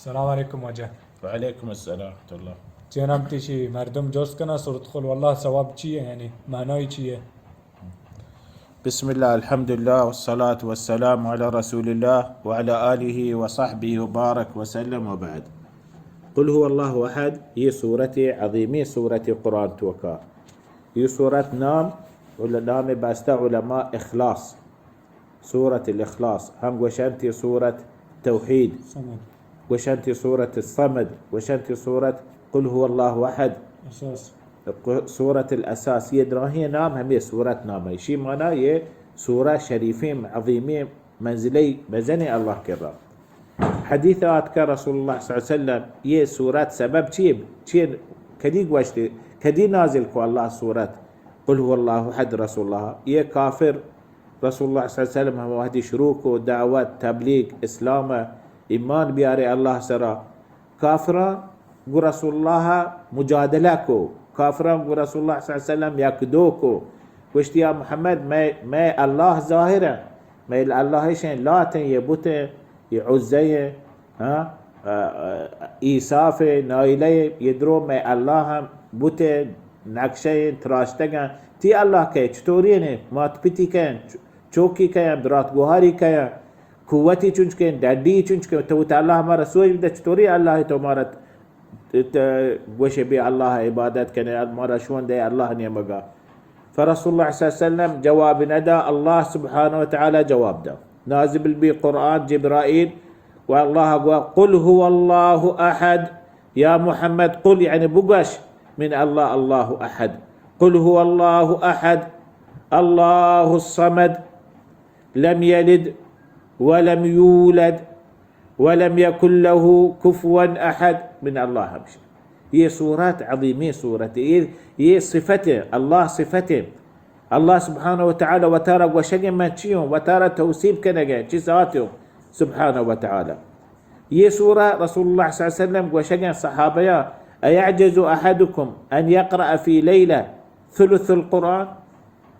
السلام علیکم واجہ۔ وعلیکم السلام ورحمۃ اللہ۔ چینام تیشی مردم جوست کنا سورت قل واللہ ثواب چی ہے، یعنی معنی چی ہے؟ بسم الله، الحمد لله، والصلاة والسلام على رسول الله وعلى آله وصحبه وبارك وسلم وبعد۔ قل هو الله أحد، یہ سورت عظیمی سورت قرآن توکا۔ یہ سورت نام، نام بستہ علماء اخلاص، سورت الاخلاص، ہم گوشنتی سورت توحید، صمد۔ گوشنتی سورت الصمد، گوشنتی سورت قل هو الله أحد، اساس۔ ق-، سورت الاساس، یہ دراہیں نام ہمیں سورت نام ہے۔ شی معنی یہ سورہ شریفیں عظیمیں منزلہ مزن اللہ کرا۔ حدیث آتکا رسول اللہ صلی اللہ علیہ وسلم یہ سورت سبب چیے، چیے کدی گوشتے، کدی نازل کو اللہ سورت قل هو الله أحد رسول اللہ۔ یہ کافر رسول اللہ صلی اللہ علیہ وسلم ہم وحدی شروع کو دعوت، تبلیغ، اسلام، ایمان بیارے اللہ سرا۔ کافراں گو رسول اللہ مجادلہ کو، کافراں گو رسول اللہ صلی اللہ علیہ وسلم یک دو کو، گوشتی، یا محمد، میں، میں اللہ ظاہر ہیں، میں اللہ شیں، لات ہیں، یہ بت ہیں، یہ عزی ہیں، ہاں، آ، آ، ایساف ہیں، نائلہ ہیں، یہ درو میں اللہ ہم بت ہیں، نقشہ ہیں، تراشتگ ہیں، تی اللہ کئے، چطوری ہیں، مات پتی کئے، چ-، چوکی کئے، برات گوہاری کئے، قوتی چنچکیں، ڈڈی چنچکیں، تو وت اللہ ہمارا سوچ بدہ، چطوری اللہ تو مارا ت-، ت-، گوشے بے اللہ عبادت کنے، مارا شون دے اللہ نیمگا۔ فرسول اللہ صلی اللہ علیہ وسلم جواب ندا، اللہ سبحانہ و تعالی جواب دا۔ نازل بی قرآن جبرائیل و اللہ گوا، قل هو الله أحد، یا محمد قل، یعنی بگش، من الله، الله أحد، قل هو الله أحد، الله الصمد، لم يلد ولم يولد ولم يكن له كفوا أحد، من الله ہمشہ۔ یہ سورت عظیمی سورت، یہ، یہ صفت ہے، اللہ صفت ہے۔ اللہ سبحانہ و تعالی وتارا گوشگے من چی ہوں، وتارا توصیف کنگے، چی ذات ہوں، سبحانہ و تعالی۔ یہ سورہ رسول اللہ صلی اللہ علیہ وسلم گوشگے صحابہ یا، أيعجز أحدكم أن يقرأ في ليلة ثلث القرآن؟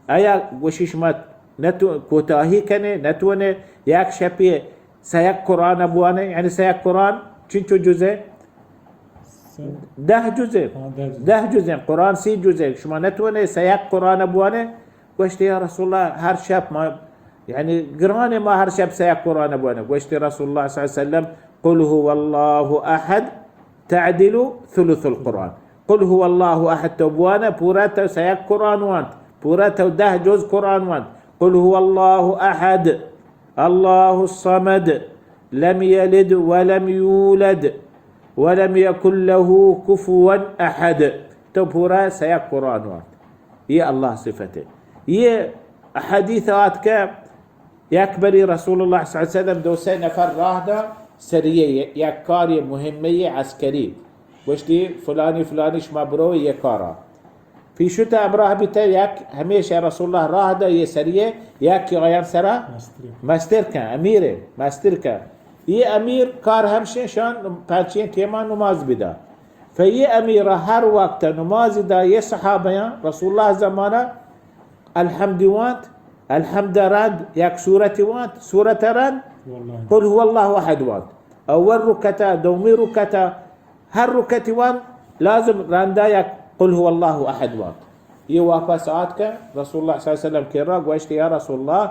آیا گوشی شما نتو-، کوتاہی کنے، نتونے یک شپی سیک قرآن بوانے، یعنی سیک قرآن چنچو جزے؟ دہ جزے۔ ہاں، دہ جزے۔ دہ جزے۔ قرآن سی جزے۔ شما نتونے سیک قرآن بوانے؟ گوشتی، یا رسول اللہ، ہر شپ ما، یعنی گرانے ما ہر شپ سیک قرآن بوانے۔ گوشتی رسول اللہ صلی اللہ علیہ وسلم، قل هو الله أحد تعدل ثلث القرآن۔ قل هو الله أحد تو بوانا، پورا تو سیک قرآن وانت، پورا تو دہ جز قرآن وانت۔ قل هو الله أحد، الله الصمد، لم يلد ولم يولد، ولم يكن له كفوا أحد۔ تو پورا سیک قرآن وانت۔ یہ اللہ صفت ہے۔ یہ حدیث آتکہ یک بری رسول اللہ صلی اللہ علیہ وسلم دو سے نفر راہ دا، سریہ، یک کاری مہمی عسکری۔ گوشتی، فلانی، فلانی، شما برو یہ کارا۔ پیشوت ہمراہ بیتا، یک ہمیشہ رسول اللہ راہ دا، یہ سریہ، یک کہ آیان سرا مستر۔ مستر کن، امیر مستر کن۔ یہ امیر کار ہمشہ شان پنچین ٹیما نماز بدا۔ فیہ امیر ہر وقت نماز دا، یہ صحابیاں رسول اللہ زمانہ الحمد وانت، الحمد رند یک سورت وانت، سورت رند واللہ۔ قل هو الله أحد وانت۔ اول رکعتا، دومی رکعتا، ہر رکعتی وانت لازم رندا یک قل هو الله أحد وانت۔ یہ واپس آتکہ رسول اللہ صلی اللہ علیہ وسلم کرا، گوشت، یا رسول اللہ،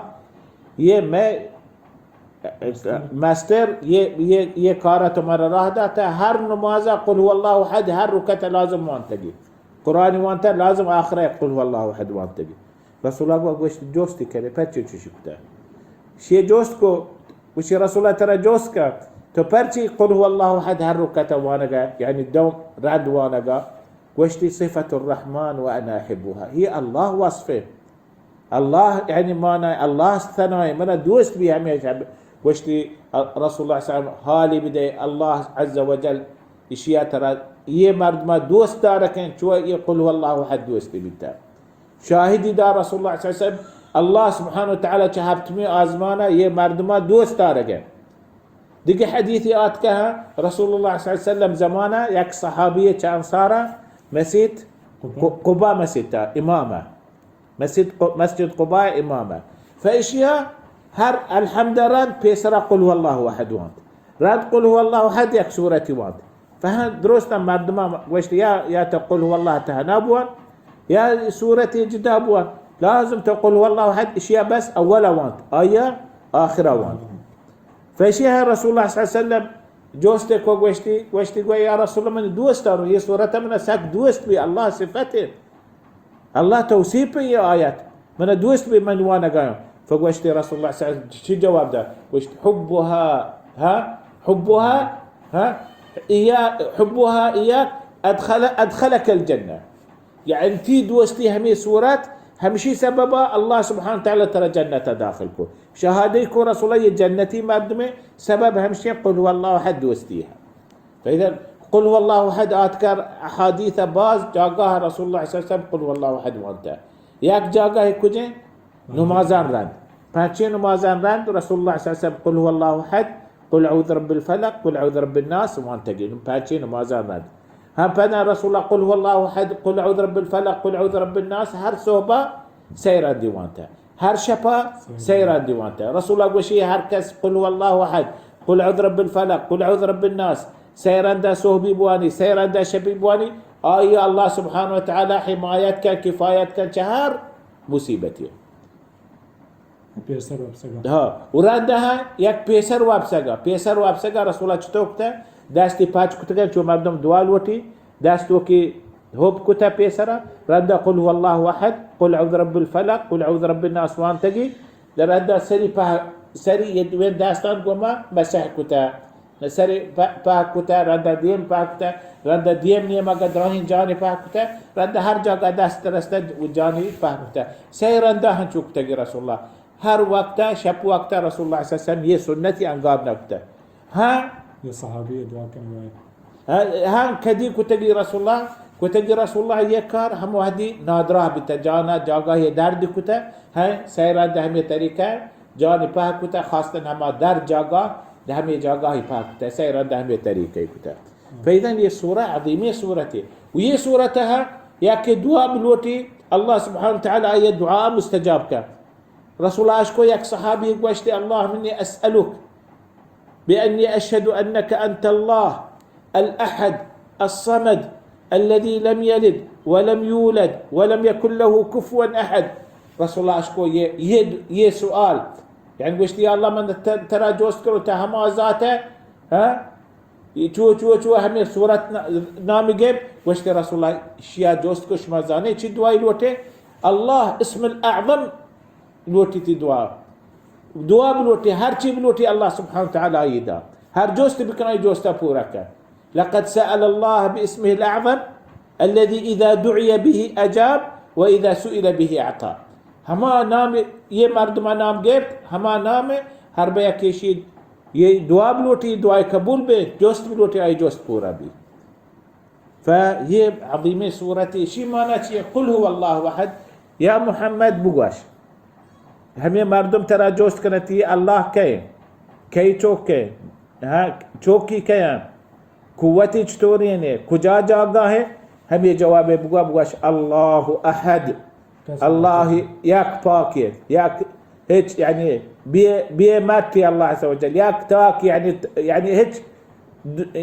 یہ میں مستر، یہ، یہ، یہ کارا تو مارا راہ داتا، ہر نمازا قل هو الله أحد، ہر رکعت لازم وانتگی۔ قرآن وانتا لازم آخرا قل هو الله أحد وانتگی۔ رسول اللہ گوشت، جوستی کرے، پرچے چوشی کتا؟ شی جوست کو، گوشی، رسول اللہ ترا جوست کا، تو پرچی قل هو الله أحد ہر رکعت وانگا، یعنی دو رد وانگا؟ گوشتی، صفت الرحمن و انا احبها، یہ اللہ وصفے۔ اللہ یعنی مانا اللہ ثنائے، منا دوست بی ہمیشہ۔ گوشتی رسول اللہ صلی اللہ علیہ وسلم، حالی بدے اللہ عز و جل اشیا ترا یہ مردما دوست دارکن، چو یہ قل هو الله أحد دوست بیتا۔ شاہدی دار رسول اللہ صلی اللہ علیہ وسلم، اللہ سبحانہ و تعالی چہ ہفتمی آزمانا یہ مردما دوست دارگے۔ دیگه حدیثی آتکہ رسول اللہ صلی اللہ علیہ وسلم زمانہ یک صحابی چہ انصارا مسیت قباء مسیتا امامہ۔ مسجد ق-، مسجد قباء امامہ۔ فاشیا ہر الحمد رند پیسرا قل هو الله أحد وانت۔ رند قل هو الله احد یک سورتی وانت. فهم درست مردمان گوشت یا، یا تو قل هو الله تهنا بوان، یا سورتی جدا بوان. لازم تو قل هو الله احد اشیا بس اولا وانت، آیا آخرا وانت. فشیها رسول الله صلی الله علیه وسلم جوست کو گوشتی، گوشتی گو یا رسول الله من دوست دارو، یہ سورت من سک دوست بی، الله صفته. الله توصیف یہ آیت، من دوست بی من وانگایم. فگوشت رسول الله صلی الله علیه وسلم چی جواب دا؟ گوشت حبها، ها؟ حبها، ها؟ إياك، حبها إياك أدخل، أدخلك الجنة. یعنی تی دوستی ہمیں سورت، ہمشی سببا الله سبحانه وتعالى ترا جنت داخل کو. شهادی کو رسول الله یہ جنتی مردمه، سبب ہمشی قل هو الله احد دوستی ہے. فإذا قل هو الله احد آتکر احادیث باز جاگاہ رسول الله صلی الله علیه وسلم قل هو الله احد وانتا. یک جاگاہ کجیں؟ نمازان رند. پنچیں نمازان رند رسول الله صلی الله علیه وسلم قل هو الله احد، قل اعوذ برب الفلق، قل اعوذ برب الناس وانتگی. پنچیں نمازان رند. هم پدا رسول الله قل هو الله احد، قل اعوذ برب الفلق، قل اعوذ برب الناس هر صحبا سه رندی وانتا. هر شپا سه رندی وانتا. رسول الله گوشی هر کس قل هو الله احد، قل اعوذ برب الفلق، قل اعوذ برب الناس سه رندا صحبی بوانی، سه رندا شپی بوانی، آئی الله سبحانه وتعالى حمایت کن، کفایت کن چه هر مصیبتی. پیسر وپسگا. ها، و رندا ها یک پیسر وپسگا، پیسر وپسگا رسول الله چطور کتا؟ دستی پچ کتگا چو مردم دعا لوٹی، دست وکی حب کتا پیسرا، رندا قل هو الله احد، قل اعوذ برب الفلق، قل اعوذ برب الناس وانتگی، در رندا سری په، سری یہ دوین دستان گوما مسح کتا. سری په، په کتا، رندا دیم په کتا، رندا دیم نیمگا دراہیں جانی په کتا، رندا هر جاگا دست رستا و جانی په کتا. سه رندا ہنچو کتگی رسول الله. هر وقتا، شپ وقتا رسول الله صلی الله علیه وسلم یہ سنتی انگار نکتا. ها؟ یہ صحابی دعا کنگا. ها، ها، کدی کتگی رسول الله، کتگی رسول الله یہ کار ہم وحدی نادراہ بیتا، جانا جاگاہ یہ درد کتا، ها، سه رندا ہمیں طریقہ جانی په کتا، خواستن ہما در جاگاہ، ده ہمیں جاگاہی په کتا، سه رندا ہمیں طریقہ کتا. فإذا یہ سورہ عظیمی سورتے. و یہ سورت ہے یا کہ دعا بلوٹی، الله سبحانه وتعالى یہ دعا مستجاب کن. رسول الله اشکو یک صحابی گوشت، اللهم إني أسألك بأني أشهد أنك أنت الله الأحد الصمد الذي لم يلد ولم يولد ولم يكن له كفوا أحد. رسول الله اشکو یہ، یہ، یہ سوال، یعنی گوشت یا الله من ت، ترا جوست کرو، تا ہما ذات ہے، ها؟ چو، چو، چو ہمیں سورت نا، نام گیب، گوشت رسول الله، شیا جوست کو شما زانے چی دعائی لوٹے؟ الله اسم الاعظم لوٹی تی دعا. دعا بلوٹی، ہر چی بلوٹی الله سبحانه وتعالى آئی دا. ہر جوست بکن آئی جوستا پورا کن. لقد سأل الله باسمه الاعظم الذي إذا دعي به أجاب وإذا سئل به أعطى. ہما نام، یہ مردم نام گیبت، ہما نام ہر بیا کیشی یہ دعا بلوٹی، دعای قبول بی، جوست بلوٹی، آئی جوست پورا بی. فیہ عظیمیں سورتے، شی معنی چیئے؟ قل هو الله احد. یا محمد بگوش، ہمیں مردم ترا جوست کنتی، الله کئے؟ کئی چوکے؟ ہاں، چوکی کئے؟ قوتی چطوری نے؟ کجا جاگاہ ہے؟ ہمیں جواب بگو، بگوش الله احد. الله یک پاکے، یک ہچ، یعنی بے، بے متی الله عز وجل، یک تاک، یعنی، یعنی ہچ د،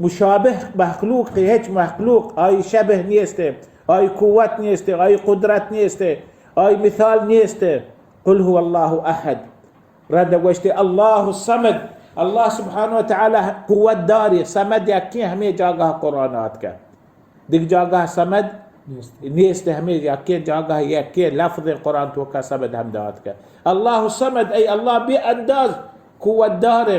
مشابه مخلوق، ہچ مخلوق آئی شبه نیستے، آئی قوت نیستے، آئی قدرت نیستے، آئی مثال نیستے. قل هو الله احد. رد گوشتے الله الصمد. الله سبحانه وتعالى قوت داری، صمد یکی ہمیں جاگاہ قرآن آتکا. دگہ جاگہ صمد نیست. نیست، ہمیں یکیں جاگہ، یکیں لفظ قرآن توکا صمد ہم دات کہ الله الصمد، ای الله بے انداز قوت دار،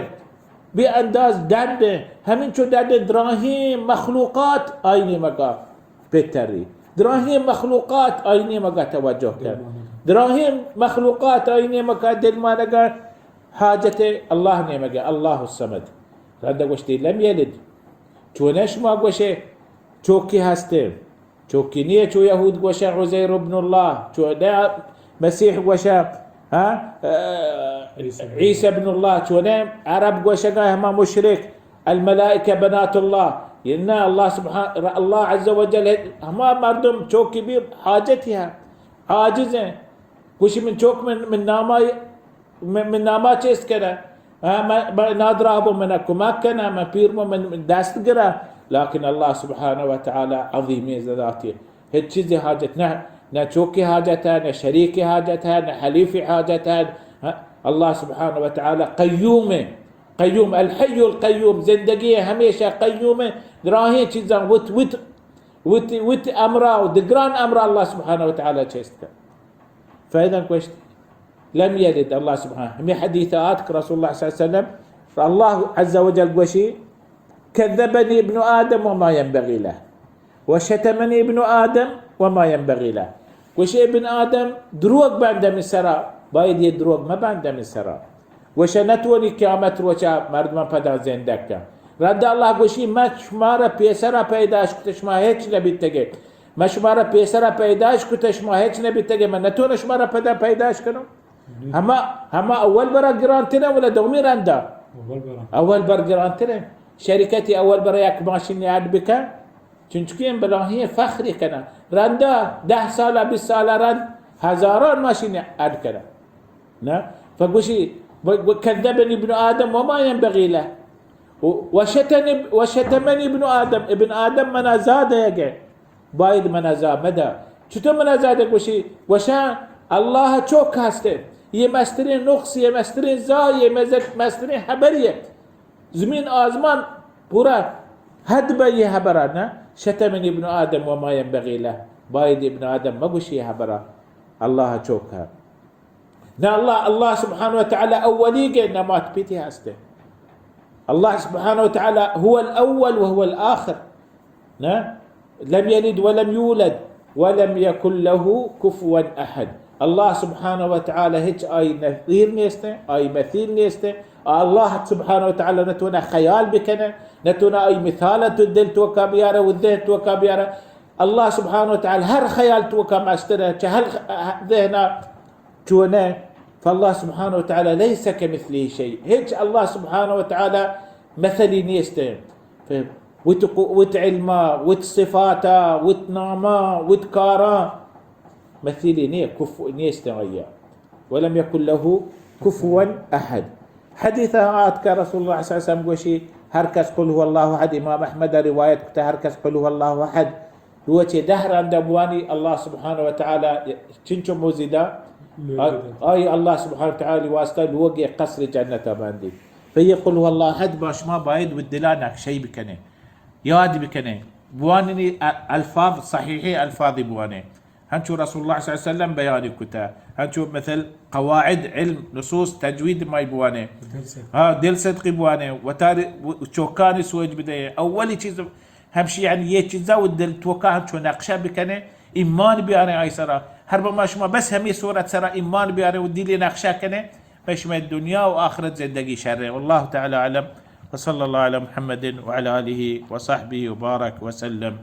بے انداز ڈڈ، ہمینچو ڈڈ دراہیں مخلوقات آئی نیمگا پتری، دراہیں مخلوقات آئی نیمگا توجہ کن، دراہیں مخلوقات آئی نیمگا دل مانگا، حاجت الله نیمگا، الله الصمد. رندا گوشتی لم یلد. چونے شما گوشے چوکی ہستے؟ چوکی نیے. چو یہود گوشہ عزیر ابن الله، چو نے مسیح گوشہ، ہاں، عیسی ابن الله، چو نے عرب گوشگا ہما مشرک الملائکة بنات الله. یہ نہ، الله سبحانه، الله عز وجل ہما مردم چوکی بی حاجتی ہے، عاجز ہیں. گوشی من چوک من، من ناما، من، من ناما چیست کرا؟ آ، من، من نادراہ بو، من کمک کنا، من پیر بو، من دست گرا، لیکن اللہ سبحانہ و تعالی عظیمیں ذاتے۔ ہچ چیزے حاجت نہ، نہ چوکے حاجت ہے، نہ شریکے حاجت ہے، نہ حلیفے حاجت ہے۔ ہاں، اللہ سبحانہ و تعالی قیوم ہے، قیوم، الحی القیوم، زندگی ہے، ہمیشہ قیوم ہے، دراہیں چیزاں وت، وت، وت، وت امرا و دگران امرا اللہ سبحانہ و تعالی چست کن۔ فائدہ گوشت، لم یلد، اللہ سبحانہ، ہمیں حدیث آتک رسول اللہ صلی اللہ علیہ وسلم، اللہ عز و جل گوشی، کذبنی ابن آدم وما ینبغی له، و شتمنی ابن آدم وما ینبغی له۔ گوشی ابن آدم دروگ بند ہمیں سرا، باید یہ دروگ مبند ہمیں سرا۔ گوشی نتونی قیامت روچا مردمان پدا زندگ کن۔ رد اللہ گوشی، من شمارا پیسرا پیداش کت، شما ہچ نبیتگے۔ من شمارا پیسرا پیداش کت، شما ہچ نبیتگے، من نتونہ شمارا پدا پیداش کنوں۔ ہما، ہما اول برا گرانترے ولا دومی رندا؟ اول برا۔ اول بر گرانترے۔ شرکتی اول برا یک ماشین اڈ بکن، چنچکیں بلاہیں فخری کنن۔ رندا دہ سالا، بیست سالا رند ہزاران ماشین اڈ کنن۔ نہ؟ فگوشی، و، و کذبنی ابن آدم وما ینبغی له۔ و، و شتن-، و شتمنی ابن آدم، ابن آدم منا زا دیگے۔ باید منا زا مدہ۔ چطور منا زا دے؟ گوشی، گوشاں اللہ چوک ہستے۔ یہ مسترین نقص، یہ مسترین زا، یہ مزت-، مسترین حبریت۔ زمین آزمان پورا حد بہ یہ حبرا نہ۔ شتمنی ابن آدم وما ینبغی له۔ باید ابن آدم مگوشی یہ حبرا۔ اللہ چوک ہے۔ نہ اللہ، اللہ سبحانہ و تعالی اولی گے نہ مات پیتی ہستے۔ اللہ سبحانہ و تعالی هو الأول وهو الآخر۔ نہ؟ لم یلد ولم یولد ولم یکن له کفوا احد۔ اللہ سبحانہ و تعالی ہچ آئی نظیر نیستے، آئی مثیل نیستے۔ اللہ سبحانہ و تعالی نتونا خیال بکنے، نتونا آئی مثال تو دل توکا بیارے و ذہن توکا بیارے۔ اللہ سبحانہ و تعالی ہر خیال توکا مسترے، چہ ہر ذہنا چونہ، فاللہ سبحانہ و تعالی لیس کمثلہ شیء۔ ہچ اللہ سبحانہ و تعالی مثلی نیست۔ وت قو-، وت علما، وت صفاتا، وت ناما، وت کارا مثلی نیست، کفو نیست آیا۔ ولم یکن له کفوا احد۔ حدیث آتکا رسول اللہ صلی اللہ علیہ وسلم گوشی، ہر کس قل هو اللہ احد، امام احمد روایت کتا، ہر کس قل هو اللہ احد روچے دہ رندا بوانی، اللہ سبحانہ و تعالی چنچو موزی دا، آئی اللہ سبحانہ و تعالی واسطہ لوگ قصر جنت بندی۔ فی قل هو اللہ احد با شما باید و دلا نقشہ بکنے، یاد بکنے، بواننی الفاظ، صحیح الفاظ بوانے۔ ہنچو رسول اللہ صلی اللہ علیہ وسلم بیان کتا، ہنچو مثل قواعد علم، نصوص، تجوید مائی بوانے۔ دل صدق۔ ہاں، دل صدقی بوانے، وتاری و-، چوکانی سوج بدے۔ اولی چیز ہمشی، یعنی یہ چیزا و دل توکا ہنچو نقشہ بکنے، ایمان بیارے آئی سرا۔ ہر بما شما بس ہمی صورت سرا ایمان بیارے و دلی نقشہ کنے، پہ شما دنیا و آخرت زندگی شرے۔ واللہ تعالی اعلم۔ وصلی اللہ علی محمد وعلی آلہ وصحبہ وبارک وسلم۔